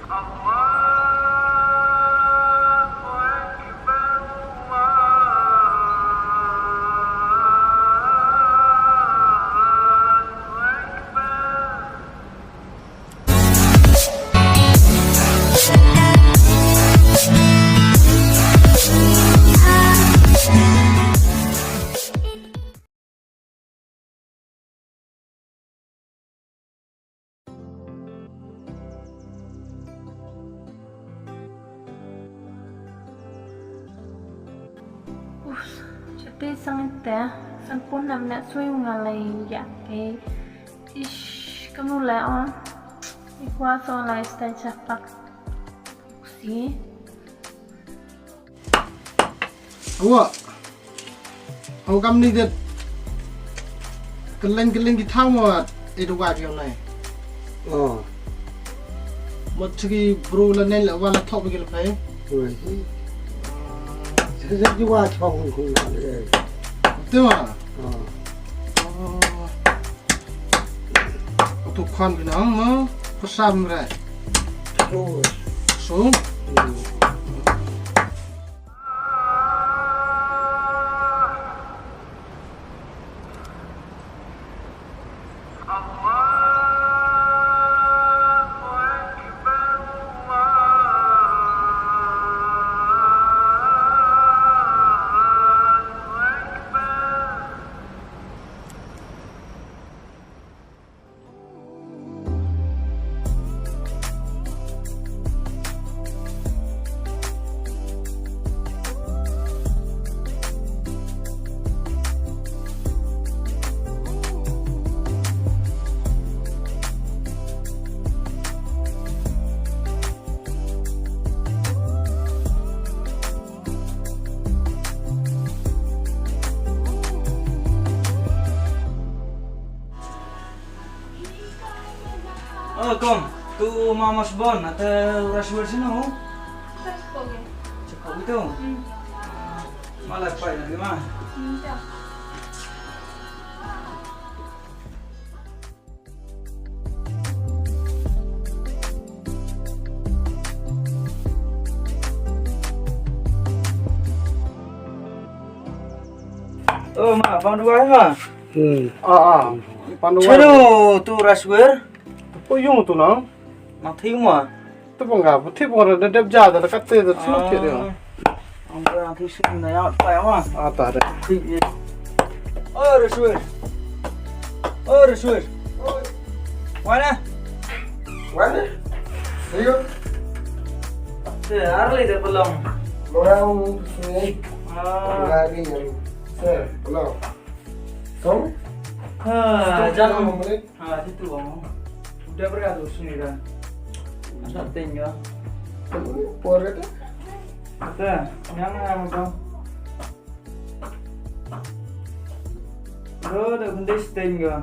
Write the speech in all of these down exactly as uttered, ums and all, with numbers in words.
Uf, chate sang te, san pun nam na sui nga lai ya ke. Ish, kamu lai on. Ikwa so lai stai chapak. Si. Awa. Awa kam ni det. Keleng keleng ki thang mo e do wa pion nai. Oh. Mo tiki bro la nen la wa la thok ki la pai. Oi. Sa sa ji wa chong kung kung la le. Te ma. Oh. Oh. Tu khan binang ma pasam re. Oh. So. Hmm. Oh, kong, tu ma mas bon, ata u Rashwar sino? Check ko gitu. Hmm. Malah pa ya, ma. Hmm, ya. Oh, ma, pang dua ma. Hmm. Ah, ah. Pang dua. Chalo, tu Rashwar. Ko yung tu na. Ma thi ma. Tu pang ga, thi pang da dep ja da kat te da sino ke de. Ang ko ang thi sino na ya pa ya ma. Ah, ta de. Oh, Rashwar. Oh, Rashwar. Wana? Wana? Ayo. Te arli de pelong. Orang sini. Ah. Lari yang se pelong. Song? Ha, jan. Ha, situ bang. Udah berapa tu sini dah? Masa tengah. Por kata? Kata, yang mana kau? Lo da bende stain ga.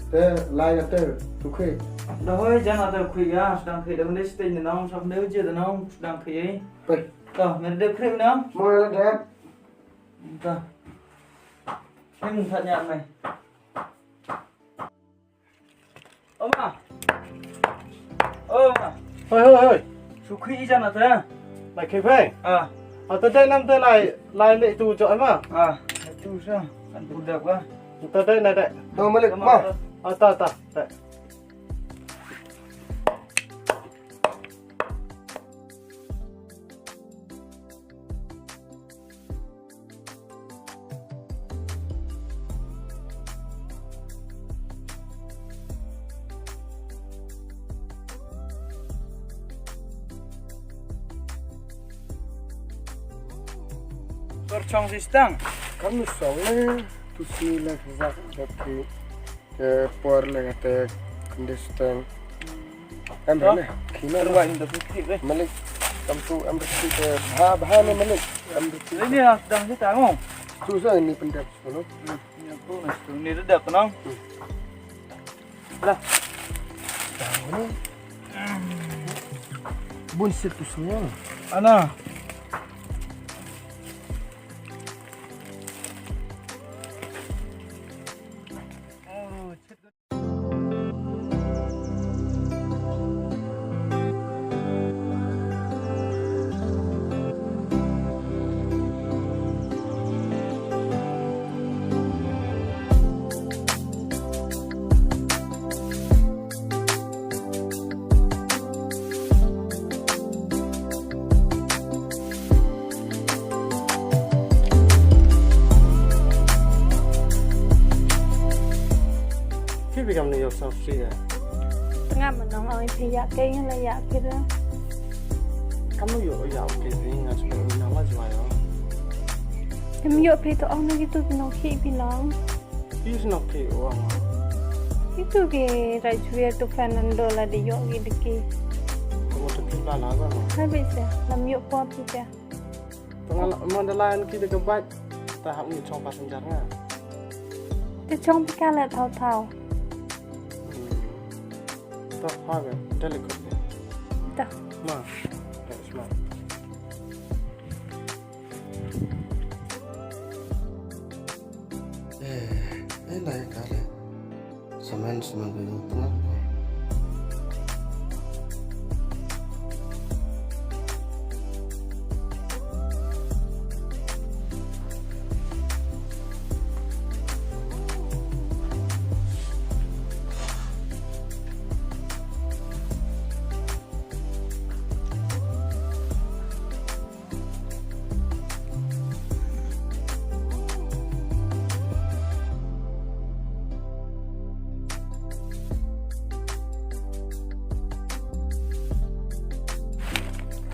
Te lai ga te tu khui. Da hoi jan ata khui ga, sdang khui da bende stain da nong, sab ne je da nong, sdang khui. Pe. Ta, mere de khui na. Mo la de. Ta. Em ta nya mai. Oma. Oma. Hoi, hoi, hoi. Sukhi ija na ta. Lai khe phai. Ah. Ata dai nam ta lai, lai le tu jo ma. Ah. Tu sa. Kan tu dak ba. Ta dai na dai. To malik ma. Ata, ata, dai. Tor chong si stang. Kam song le tu si le zak daki. Te por le kate kondistan. Em ne, khina ruwa inda tu khik le. Malik, kam tu em rikhi te bha bha ne malik. Em rikhi. Ini ya dang si tango. Tu sa ini pendap solo. Ini tu na tu ni redap nang. Lah. Bun sit tu semua. Ana. Tau free eh. Tengah menong oi phi ïa ke ngan la ïa ke da. Kamu yo ïa ke phi ngan shu ina la jua yo. Em yo phi to ong na gitu phi nong khi phi nong. Phi shu nong khi ong. Itu ke Rajwir to Fernando la de yo ki de ki. Kamu to phi la la ba no. Habis ya, lam yo po phi ya. Tengah la mandalayan ki de ke bike. Ta hap ngi chong passenger nga. Te chong phi ka la thau thau. Hmm. Ta ha ga, delicate. Ta. Ma. That's ma. Eh, eh, lai ka le. Samen, samen, samen.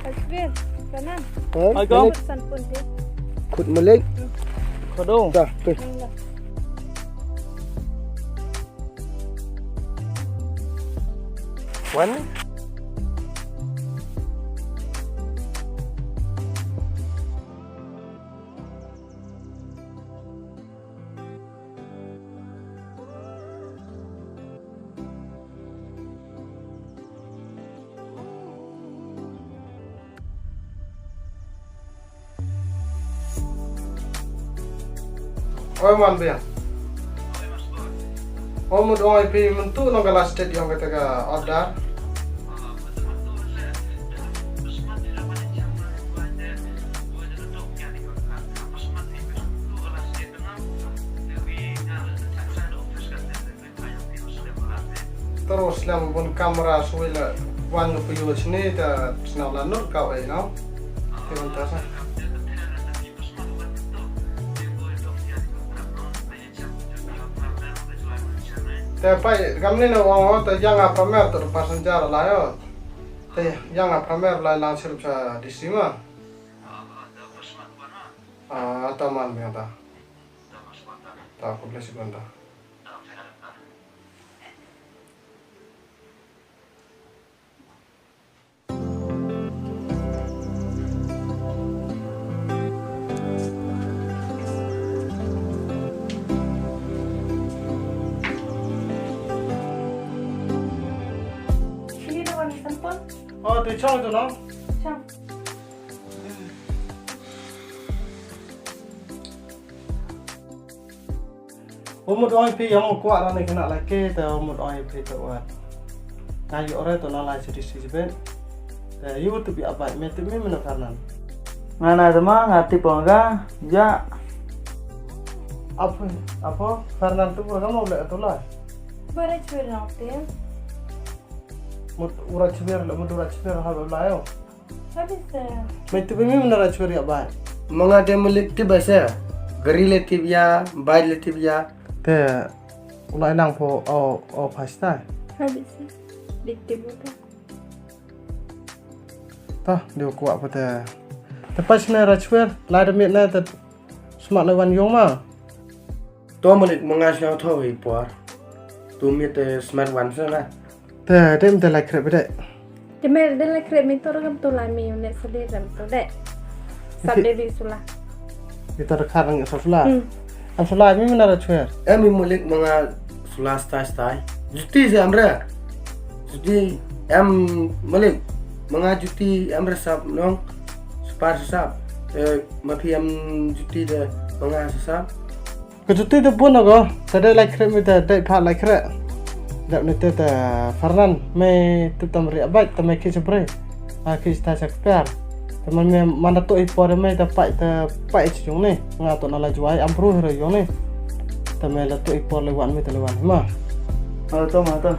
Asbir, kanan. Hai, Kong. San pun dia. Khut malik. Kado. Dah, tu. Wan. Oi man biang. Oi mut ong ïa phi mynta nong ka last date ïong kata ka order. Terus lang bun kamera sui la wan ngi pyu sini ta sna la nur kau ai no. Ti wan ta sa. Te pai kam ni na wang ta yang a pamer tu passenger la yo. Te yang a pamer la lang sirup sa di sima. Ah, ta man biang ta. Ta ko bless you ta. Ini dah warna sempur. Oh, tu chong tu no. Chong. U mut ong ïa phi ïa mo kwah ra ne khynnah laki te u mut ong ïa phi te wat. Nga ïoh re to na lai siti sibet. Te ïu tip ïa bai me tip me mena Fernand. Nga na te ma nga tip ong ga ja. Apo apo Fernand tu ka mo le to lai. Bare chwer na te. Mut ura chwer le mut ura chwer ha le lai yo. Habis eh. Mai tu bimi mena ra chwer ïa bai. Manga de mulik ti basa. Gari le tip ïa, bai le tip ïa. Te ulai nang pho o o pasta. Habis eh. Dik ti buta. Ta de ko apa te. Te pas mena ra chwer, la de mit na te smat le wan yong ma. To malik manga sñiaw thaw i por. Tu mi te smat wan sa na. Te dem te lai krep de. Te mer de lai krep mi to ragam to lai mi ne sa de ram to de. Sab de bi sula. Ita da khar ngi sa sula. Hmm. Am sula mi mena ra chwer. Em mi malik manga sula stai stai. Juti se amra. Juti em malik manga juti amra sap nong. Separ sap. Eh, ma phi em juti de manga sap. Ka juti te bun ko, te dei lai khreh mi te dei pha lai khreh. Dap ni te te Fernand, me tu tam ri abai, te me ki sebre. A ki sta sa kper. Te man me man da to i por me te pai te pai chi jong ni. Nga to na la juai am bru hero jong ni. Te me la to i por le wan me te le wan ma. Ah, to ma to.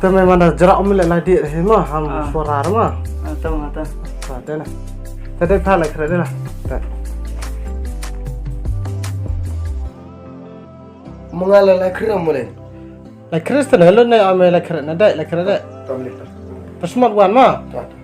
Te me man da jra um le la di re ma, ham suara ma. Ah, to ma to. Te dei pha lai khreh dei na. Te. Manga la la khreh mo le. Lai kret te ne lun ne ame lai kret ne dai lai kret dai. Tam liter. Pas mat wan ma. Ta ta.